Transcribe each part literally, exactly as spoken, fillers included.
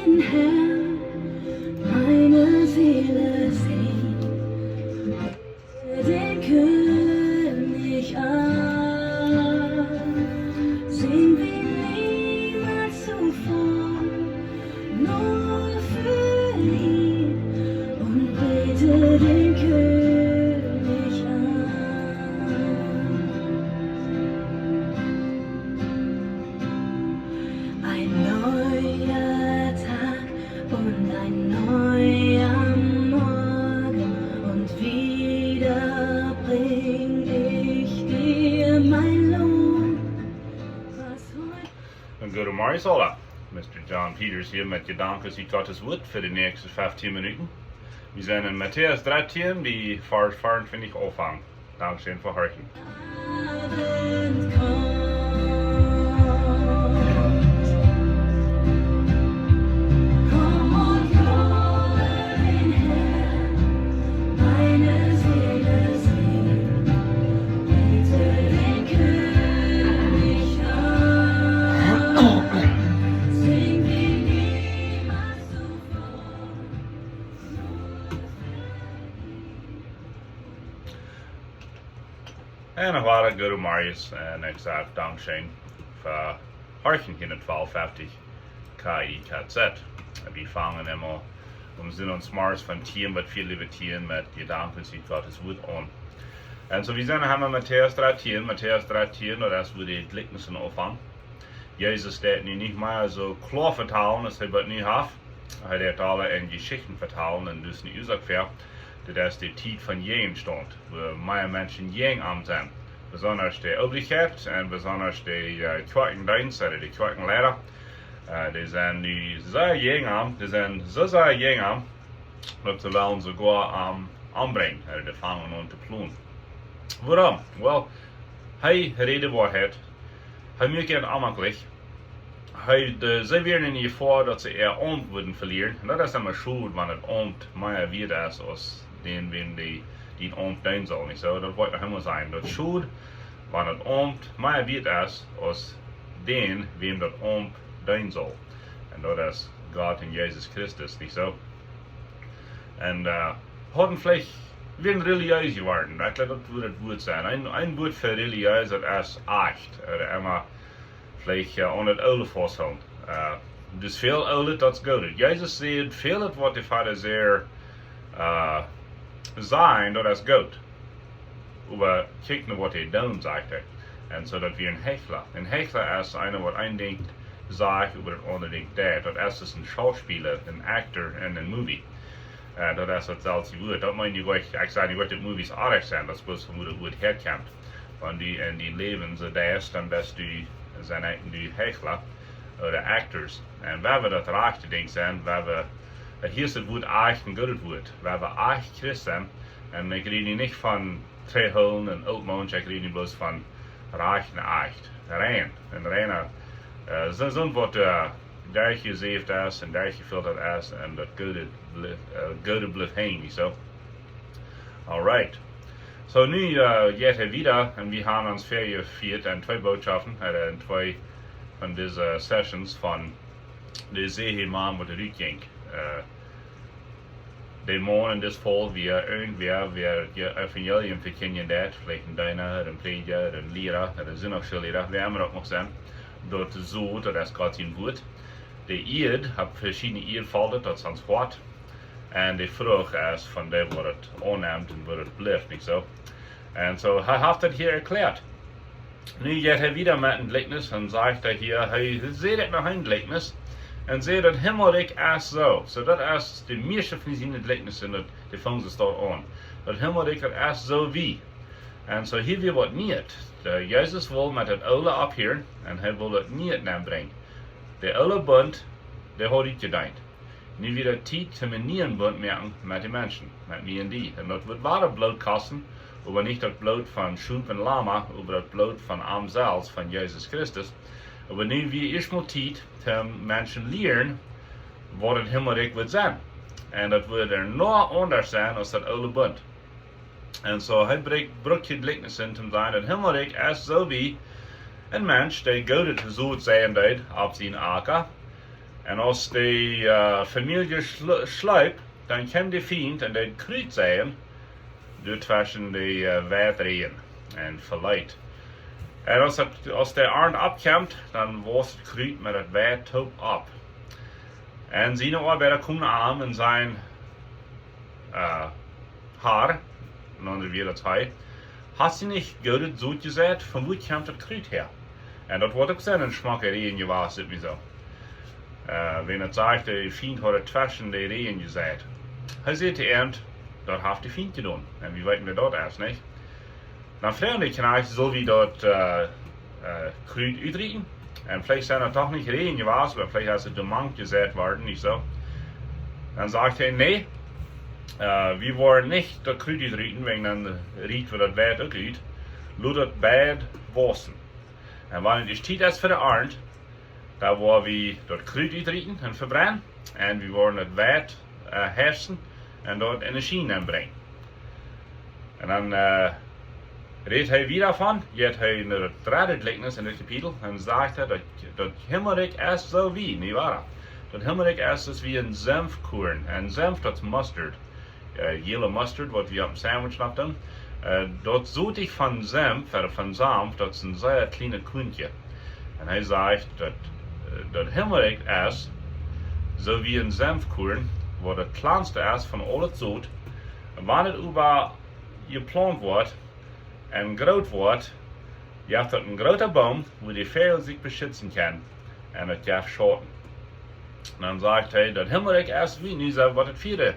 Herr, meine Seele singt den König an. Sing wie niemals zuvor, nur für ihn und bete den König an. Ein neuer Tag und ein neuer Morgen und wieder bring ich dir mein Lob. Was heute Een goodemorjes aula. Mister John Peters hia met Jedanken ut Gottes Wuat fa de näakjste feftieen Minuten. Wie sent en Matäus dartieen, bie Varsch veeauntwintich aunfangen. Dankscheen fa horchen. En noch wada goodemorjes en ekj saj dankscheen fa horchen hia en twalf feftich K I K Z. Wie fangen emma om Sinn un Smars von tieen bat väl äwa tieen met Jedanken ut Gottes Wuat aun. En soo, wie sent, haben Matäus dartieen, Matäus dartieen, daut es wua de Jlikjnisen aunfangen. Jesus deit nu nich mea soo kloa vetalen aus hee bat nu haft. Hee deit aula en Jeschichten vetalen un daut es nich Uasoak fa. Daut es de Tiet von Jäajenstaunt, wua mea Menschen jäajen am sent. Besondasch de Obrichkjeit un besondasch de, äh, Kjoakjendeenst, ooda de Kjoakjenleida. Äh, dee sent nu sea jäajen am, dee sent soo sea jäajen am, daut see wellen soogoa am ombrinjen, ooda dee fangen aun to plonen. Wuarom? Well, hee rät de Woarheit. Hee muak an onjemakjlich. Hee, de, see wieren en Jefoa, daut see äa Aumt wudden velieren. Un daut es emma schod, wan daut Aumt mea wieet es aus dän, wäm dee, dee daut Aumt deenen saul, nich soo? Daut woat noch emma sennen. Daut es schod, wan daut Aumt mea wieet es aus dän, wäm daut Aumt deenen saul. Un daut es Gott un Jesus Christus, nich soo? Un, äh, hauden veleicht, wieren relijees jeworden. Ekj jleew, daut wudd daut Wuat sennen. Een, een Wuat fa relijees, daut es ajcht. Ooda emma veleicht, äh, aun daut Oole fausthoolen. Äh, daut väl Oole, daut es goot. Jesus säd, väl daut waut de Farisäa, äh, sajen, daut es goot. Oba kjikj no waut dee doonen, sajcht hee. Un soo daut wia een Heichla. Een Heichla es eena waut een Dinkj sajcht, oba daut aundre Dinkj deit. Daut es dus een Schauspela, een actor en een movie. Äh, daut es daut selwje Wuat. Daut meent nich, ekj, ekj saj nich, daut de movies oajch sent. Daut es bloos von wua daut Wuat häakjemt. Wan du en dien Läwen soo deist, dan best du, sent ekj, du Heichla ooda actors. Un wan wie daut rajchte Dinkj sent, wan wie, äh, hia es daut Wuat ajcht een goodet Wuat. Wan wie ajcht Christen sent, un ekj räd nu nich von Treholen un Ootmoonsch, ekj räd nu bloos von rajcht un ajcht. Rein. Un reina, äh, soo, soo waut, äh, derchjesäft es un derchjefiltert es un daut Goode blie-, äh, Goode blift hangen, nich soo? Alright. Soo, nu, äh, jeit hee wieda un wie haben ons väajefieet aun twee Bootschoften, äh, aun twee von dise Sessions von de Sämaun, waut rutjinkj. Äh, de Maun en dit Faul wia irjentwäa, wäa daut Evangelium vekjindjen deed, veleicht een Deena, een Prädja, een Liera, een Sindachschoolliera, wäa emma daut mucht sennen. Daut Sot, daut es Gott sien Wuat. De Ieed, opp veschiedne Ieed felt et, daut es ons Hoat. Un de Frucht es von dee, waut et aunnemt un waut et blift, nich soo? Un soo, hee haft et hia erkjläat. Nu jeit hee wieda met een Jlikjnis un sajcht hee hia, hee säd et noch een Jlikjnis un säd, daut Himmelrikj es soo. Soo, daut es de mieeschte von siene Jlikjnisen, daut, dee fangen soo doa aun. Daut Himmelrikj, daut es soo wie. Un soo hia wia waut Nieet. De Jesus wull met daut Oole opphieren un hee wull daut Nieet nenbrinjen. De oole Bunt, dee haud utjedeent. Nu wia daut Tiet toom een nieen Bunt moaken met de Menschen, met mie un die. Un daut wudd wada Bloot kosten, oba nich daut Bloot von Schop un Lama, oba daut Bloot von am selfst, von Jesus Christus. Oba nu wia ieescht mol Tiet toom Menschen lieren, waut daut Himmelrikj wudd sennen. Un daut wudd doano aundasch sennen aus daut oole Bunt. Un soo, hee br-, brukt hia Jlikjnisen toom sajen, daut Himmelrikj es soo wie een Mensch, dee goodet Sot seien deed opp sien Acka. Un aus de äh, Famielje schlo- schloop, dan kjeem de Fient un deed Krut seien, doa tweschen de äh, Weitrejen un veleet. Un aus, daut, aus de Arnt oppkjeem, dan wos daut Krut met daut Weit toop opp. Un siene Oabeida kjeemen aun un säden: äh, Har, un dan wia daut hee: Hast du nich goodet Sot jeseit? Von wua kjemt daut Krut häa? Un daut woat uk sennen een schmocka Räajen jewast, sitt mie soo. Äh, wan daut sajcht, de Fient haud daut tweschen de Räajen jeseit. Hee säd to an: Daut haft de Fient jedonen. Un wie weeten, wäa daut es, nich? Dan fruach de Kjnajcht: Sull wie daut äh, äh, Krut utrieten? Un veleicht sent daut doch nich Räajen jewast, oba veleicht es daut doamank jeseit worden, nich soo? Dan sajcht hee: Nä, äh, wie woaren nich daut Krut utrieten, wäajen dan riet wie daut Weit uk ut. Lot daut beid wausen. Un wan et Tiet es fa de Arnt, dan woa wie daut Krut utrieten un vebrennen. Un wie woaren daut Weit äh, hiessen un daut en de Schien brinjen. Un dan äh, rät hee wieda von, jeit hee no daut dredde Jlikjnis en dit Kapitel un sajcht hee: Daut, daut Himmelrikj es soo wie, nich woa? Daut Himmelrikj es soo aus een Senfkuarn. Un Senf, daut es mustard. Äh, yellow mustard, waut wie opp een Sandwich nopp doonen. Äh, daut Sot von Senf, ooda von Senf, daut es een sea kjlienet Kuarnkje. Un hee sajcht daut, äh, daut Himmelrikj es soo wie een Senfkuarn, waut daut kjlanste es von aul daut Sot. Wan et oba jeplaunt woat un groot woat, jeft daut een groota Boom, wua de Väajel sikj beschitzen kjennen, un et jeft Schauten. Dan sajcht hee: Daut Himmelrikj es wie, nu sent wie bie daut vieede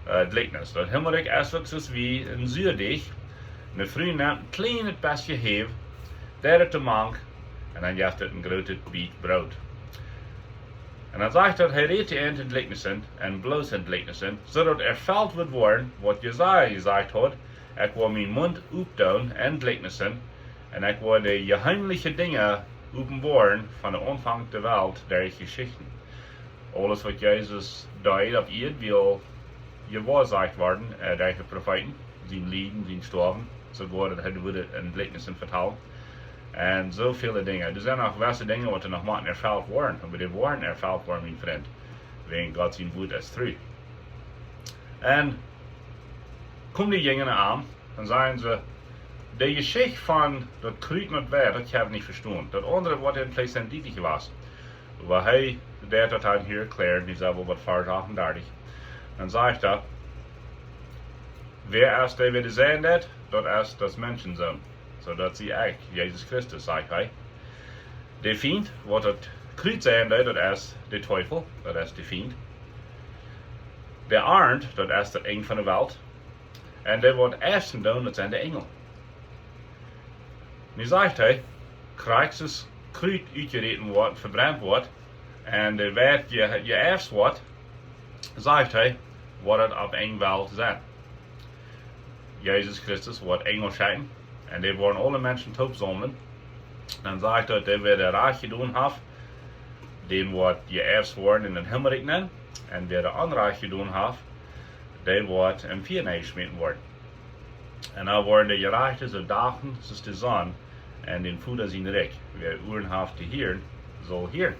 äh, Jlikjnis. Daut Himmelrikj es uk soo aus wie een Suadeajch. De Fru nemt een kjlienet bestje Häw, deit et doamank, un dan jeft et een grootet Bät Broot. Un dan sajcht daut, hee rät to an en Jlikjnissen un bloos en Jlikjnissen, soo daut erfelt woat woaren, waut Jesaja jesajcht haud: Ekj woa mienen Mund opdoonen en Jlikjnissen, un ekj woa de jeheemliche Dinja openboaren von dän Aunfank von de Welt derch Jeschichten. Aules, waut Jesus deed opp Ieed, wia aul jewoasajcht worden äh, derch de Profeeten. Sien Lieden, sien Stoawen, soogoa daut hee wudd en Jlikjnissen vetalen. Un soo väle Dinja. Doa sent noch jewesse Dinja, waut noch motten erfelt woaren, oba dee woaren erfelt woaren, mien Frint, wäajen Gott sien Wuat es tru. Un kjeemen de Jinja no am un säden see: De Jeschicht von daut Krut met Weit, daut hab ekj nich vestonen. Daut aundre woat veleicht dietlich jewast. Oba hee deit daut dan hia erkjläaren, dee sajcht, waut, Varsch achtundartich. Dan sajcht hee: Wäa es dee, waut daut sajen deit? Daut es de Menschensän. Soo daut sie ekj, Jesus Christus, sajcht hee. De Fient, waut daut Krut sajen deit, daut es de Teufel, daut es de Fient. De Arnt, daut es daut Enj von de Welt. Un dee, waut Ieescht doonen, daut sent de Enjel. Nu sajcht hee, krakjt soo aus Krut utjeräten woat, vebrent woat, un de Weit je, jeieescht woat, sajcht hee, woat et opp eene Welt sennen. Jesus Christus woat Enjel schekjen, un dee woaren aule Menschen toopsaumlen. Dan sajcht hee, dee, wäa daut Rajchte jedonen haft, dän woat jeieescht woaren en daut Himmelrikj nenn, un wäa daut Onrajchte jedonen haft, dee woat em Fia nenn jeschmäten woaren. Un dan woaren de Jerajchte soo dachen aus de Sonn en dän Voda sien Rikj. Wäa Uaren haft to hieren, saul hieren.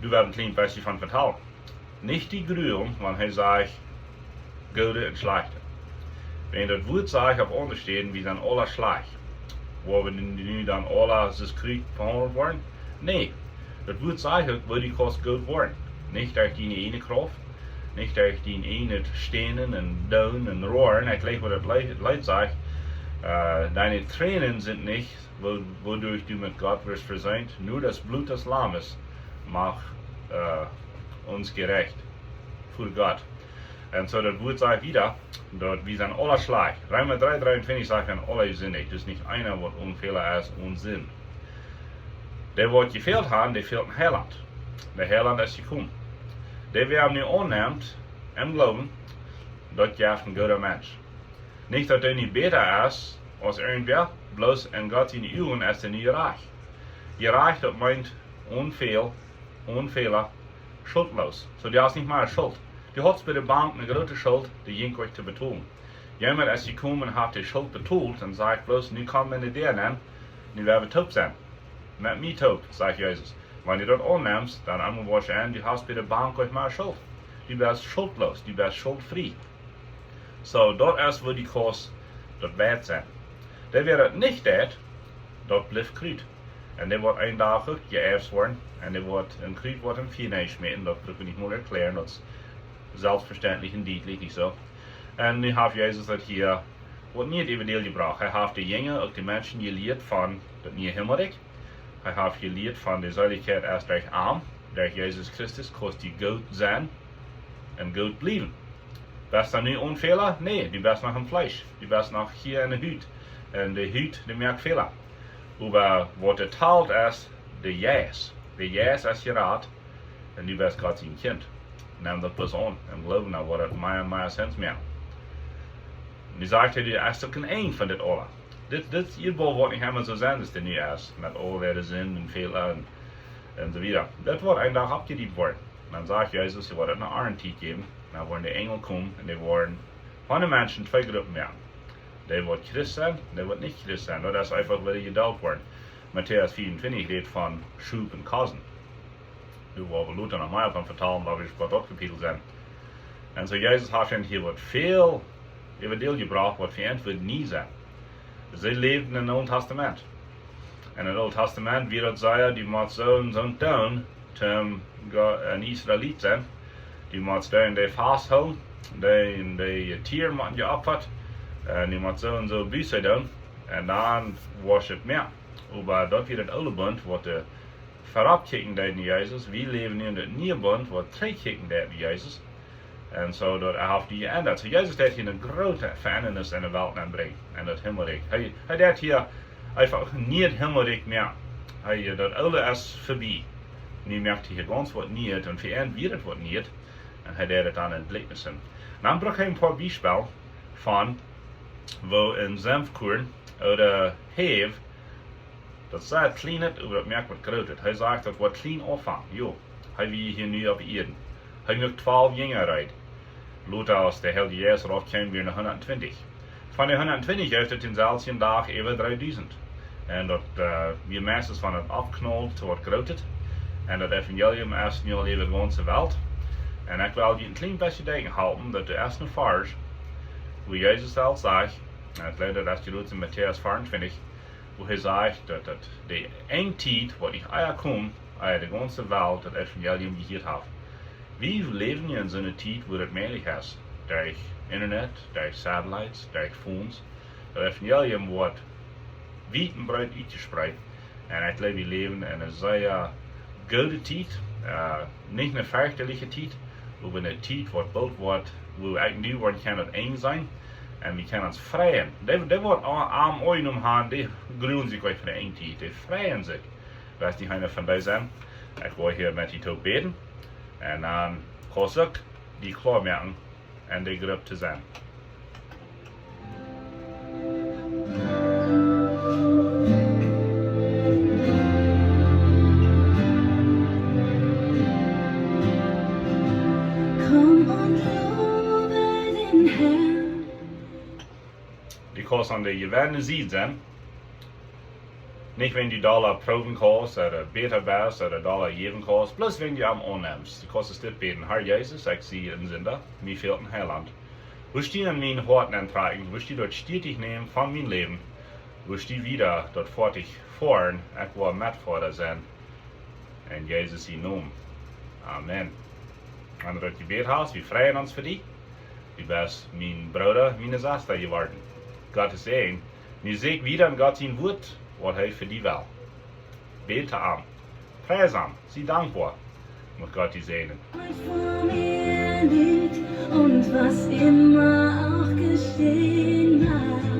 Doa woa wie een kjlien bät von vetalen. Nich die grulen, wan hee sajcht Goode un Schlajchte. Wan daut Wuat sajcht opp aundre Städen, wie sent aula schlajcht, woa wie nu dan aula aus Krut behaundelt woaren? Nä. Daut Wuat sajcht uk, woo du kaust goot woaren. Nich derch diene ieejne Krauft, nich derch dien ieejnet Stänen un Doonen un Roaren. Ekj jleich, waut daut Leet, Leet sajcht: äh, Deine Tränen sind nicht, wo, wodurch du mit Gott wirst versöhnt. Nur das Blut des Lammes macht äh, uns gerecht vor Gott. Un soo daut Wuat sajcht wieda, daut wie sent aula schlajcht. Reema dree dreeuntwintich sajcht, wie sent aula jesindicht. Daut es nich eena, waut one Fäla es, one Sind. Dee, waut jefält haben, dee fält een Heilaunt. De Heilaunt es jekomen. Dee, wäa am nu aunnemt em Gloowen, daut jeft een gooda Mensch. Nich daut dee nu bäta es aus irjentwäa, bloos en Gott siene Uagen es dee nu jerajcht. Jerajcht, daut meent one Fäl, one Fäla, schultloos. Soo, du hast nich mea Schult. Du haudst bie de Bank eene groote Schult, dee jinkj nich to betolen. Jemaunt es jekomen un haft de Schult betolt un sajcht bloos: Nu komm en de Däa nenn, nu woa wie toop sennen. Met mie toop, sajcht Jesus. Wan du daut aunnemst, dan aum Enj woascht du enn, du hast bie de Bank nich mea Schult. Du best schultloos, du best schultfrie. Soo, daut es woo du kaust daut wieet sennen. Dee, wäa daut nich deit, daut blift Krut. Un dee woat een Dach uk jeäwst woaren. Un dee woat, een Krut woat em Fia nenjeschmäten, daut bruck wie nich mol erkjläaren, daut es selfstvestentlich un dietlich, nich soo? Un nu haft Jesus daut hia waut Nieet äwa de Welt jebrocht. Hee haft de Jinja, uk de Menschen, jelieet von daut niee Himmelrikj. Hee haft jelieet von de Seelichkjeit es derch am, derch Jesus Christus, kaust du goot sennen un goot bliewen. Best du nu onen Fäla? Nä, du best noch em Fleesch. Du best noch hia enne Hut. Un de Hut, dee moakt Fäla. Oba waut doa talt es, de Jeist. De Jeist es jerat un du best Gott sien Kjint. Nem daut bloos aun em Gloowen, dan woat daut mea un mea Senn moaken. Nu sajcht hee, du hast uk een Enj von dit aula. Dit, dit Ieedbaul woat nich emma soo sennen aus daut nu es, met aul de Sind un Fäla un, un soo wieda. Daut woat een Dach oppjedieet woaren. Dan sajcht Jesus, et woat eene Arntiet jäwen. Dan woaren de Enjel komen un dee woaren von de Menschen twee Gruppen moaken. Dee waut Christ sent, dee waut nich Christ sent. Daut es eefach woo dee jedeelt woaren. Matäus vea un twintich rät von Schop un Kosen. Doa woa wie lota noch mea von vetalen, wan wie bie daut Kapitel sent. Un soo Jesus haft ons hia waut väl äwa de Welt jebrocht, waut fa ons woat nie sennen. See läwden em Oolen Tastament. Un em Oolen Tastament wia daut sea, du motst soo un soo doonen, toom Go-, een Israelit sennen. Du motst dee un dee fasthoolen, dee un dee Tieren motten jeopfat, un du motst soo un soo Buße doonen, un dan woascht du mea. Oba daut wia daut oole Bunt, waut de verut kjikjen deed no Jesus. Wie läwen nu en daut niee Bunt, waut trigj kjikjen deed no Jesus. Un soo daut haft die jeendat. Soo Jesus deed hia eene groote Veendanis enne Welt aunbrinjen, en daut Himmelrikj. Hee, hee deed hia eefach nich daut Himmelrikj mea. Hee, daut oole es verbie. Nu moakt hee hia gaunz waut Nieet un fa ons wia daut waut Nieet. Un hee deed daut dan en Jlikjnissen. Dan brocht hee een poa Biespels von woo een Senfkuarn ooda Hew, daut sajcht kjlienet, oba daut moakt waut Grootet. Hee sajcht, daut woat kjlien aunfangen. Jo, hee wia hia nu opp Ieed. Hee muak twalf Jinja reed. Lota, aus de Heilje Jeist rauf kjeem, wia noch hundat twintich. Von de hundat twintich jeef et dän selwjen Dach äwa dreedusent. Un daut, äh, wia meistens von daut oppknault to waut Grootet. Un daut Evangelium es nu aul äwa de gaunze Welt. Un ekj well die een kjlien bät denkjen halpen, daut doa es een Varsch, woo Jesus selfst sajcht, un ekj jleew daut es jedocht en Matäus vea un twintich, woo hee sajcht, daut, daut de Enjtiet, waut nich ea kjemt, ea de gaunze Welt daut Evangelium jehieet haft. Wie läwen nu en soone Tiet, woo daut mäajlich es, derch Internet, derch Satellites, derch Phones. Daut Evangelium woat wiet un breet utjespreet. Un ekj jleew, wie läwen en eene sea goode Tiet, äh, nich eene ferchtelije Tiet, oba eene Tiet, waut boolt woat, woo ekj un du woaren kjennen daut Enj seenen. Un wie kjennen ons freien. Dee, dee waut a-, aum Oajaum haben, dee gruen sikj uk fa de Enjtiet. Dee freien sikj. Weet nich, eena von dee sent. Ekj woa hia met die toop bäden. Un dan kaust uk die kloa moaken en de Grupp to sennen. Komm und lobe den Herrn. Du kaust aun de jewenne Sied sennen. Nich wäajen du dolla proowen kaust, ooda bäta best, ooda dolla jäwen kaust, bloos wäajen du am aunnemst. Du kaust dit bäden: Herr Jesus, ekj sie een Sinda, mie fält een Heilaunt. Wurscht du en mien Hoat nenntrakjen, wurscht du daut Stierich nämen von mien Läwen, wurscht du wieda daut Foatich foaren, ekj well Metfoara sennen. En Jesus sien Nomen. Amen. Wan du daut jebät hast, wie freien ons fa die. Du best mien Brooda, miene Sesta jeworden. Gott sien Säajen. Nu sieekj wieda en Gott sien Wuat, waut hee fa die well. Bäd to am. Pries am. Sie dankboa. Mucht Gott die säajnen. Vor mir liegt und was immer auch geschehen mag.